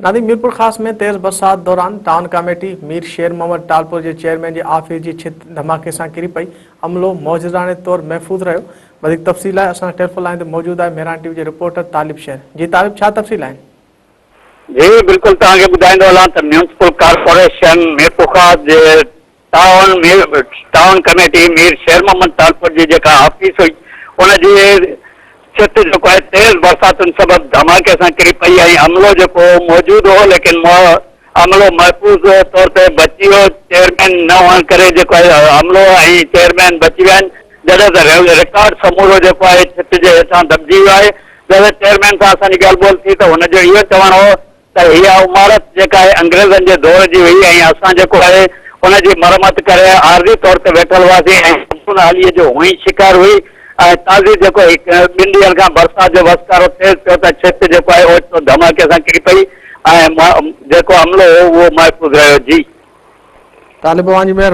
ناظرين ميرپورخاص ۾ تيز برسات دوران ٽائون ڪاميٽي مير شير محمد ٽالپر جي چيئرمين جي آفيس جي ڇت ڌماڪي سان ڪري پئي، عملو معجزاڻي طور محفوظ رهيو. وڌيڪ تفصيل لاء اسان ٽيليفون لائين تي موجود آهي مهراڻ ٽي وي جي رپورٽر طالب شير. جي طالب ڇا تفصيل آهن؟ جي بلڪل توهان کي ٻڌائيندو هلان ته ميونسپل ڪارپوريشن ميرپورخاص جي ٽائون ٽائون ڪميٽي مير شير محمد ٽالپر جي جيڪا آفيس هئي ان جي ڇت جيڪو آهي تيز برساتن سبب ڌماڪي سان ڪري پئي ۽ عملو جيڪو موجود هو ليڪن عملو محفوظ طور تي بچي ويو چيئرمين نه هئڻ ڪري جيڪو آهي عملو ۽ چيئرمين بچي ويا آهن جڏهن ته رڪارڊ سمورو جيڪو آهي ڇت جي هيٺان دٻجي ويو آهي جڏهن چيئرمين سان اسان جي ڳالهه ٻولهه ٿي ته هن جو اهو چوڻ هو ته اها عمارت جيڪا آهي انگريزن جي دور جي هئي ۽ اسان جيڪو آهي ان جي مرمت ڪري عارضي طور تي ويٺل هئاسين ۽ سمسون حاليء جو هونئن شڪار هئي ۽ تازي جيڪو هڪ ٻن ڏينهن کان برسات جو وسڪارو تيز ٿيو ته ڇت جيڪو آهي اوچتو ڌماڪي سان ڪري پئي ۽ جيڪو عملو هو اهو محفوظ رهيو. جي. طالب اوهان جي مهرباني.